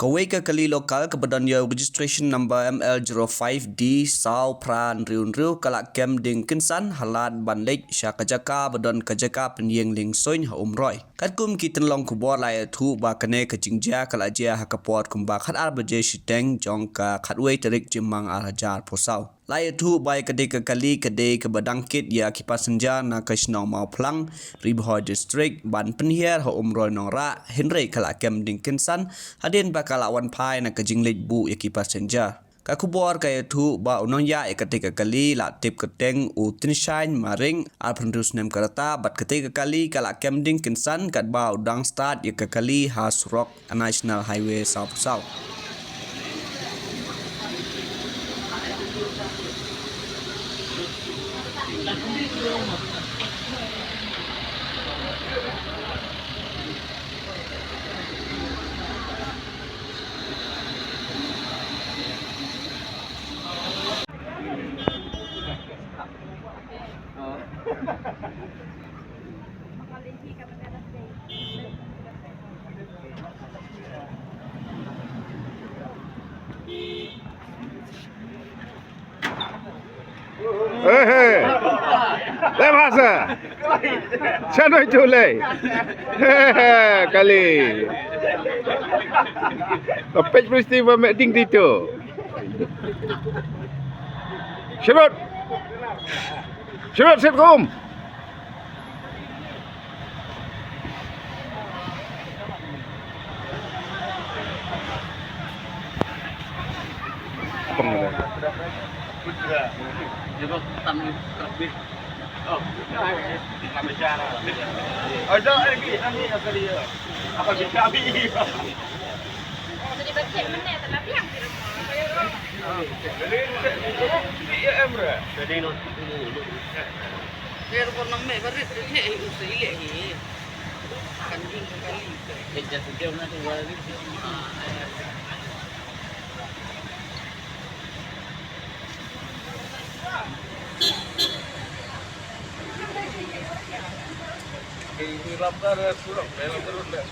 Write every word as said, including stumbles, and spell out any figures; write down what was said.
Kawei ka kali lokal kaba don ïa u registration number M L zero five D saw phra hynriew hynriew ka la kem ding kynsan halor ban leit sha ka jaka ba don ka jaka pynïeng lieng suiñ ha Umroi. Katkum ki tyllong khubor la ïathuh ba kane ka jingjia ka la jia ha ka por kumba khatar baje shiteng jong ka khatwei tarik Jymmang ar hajar arphew saw. La ïathuh ba ïa katei ka kali ka dei kaba dang kit ïa ki passenger na ka shnong Mawphlang, Ri Bhoi District, ban pynhiar ha Umroi Nongrah, hynrei ka la kem ding kynsan hadien ba ka la wan phai na ka jingleit buh ïa ki passenger. Ka khubor ka ïathuh ba u nongïaid ïa katei ka kali la tip kyrteng u Tynshain Maring, arphew hynriew snem ka rta, bad katei ka kali ka la kem ding kynsan katba u dang start ïa ka kali ha surok National Highway sawphew saw. Ehe. Lem hasa. Chanoi chulei. Ehe, kali. Pech pristi ba me ding dito. Sherut. Sherut set kum. Pang dah. Dia tu tam ni terlebih. Oh, nak bicara. Ada lagi, kami apa dia? Apa kita bi? Jadi baca mana tak tapi yang di rumah. Jadi, jadi, jadi, ya, Emre. Jadi, no. Pero por no me parece que es un sigue ahí. Kan ding kali. Ella se queda una igual. Di, di Lamkar, eh, pulang, di Lamkar udah.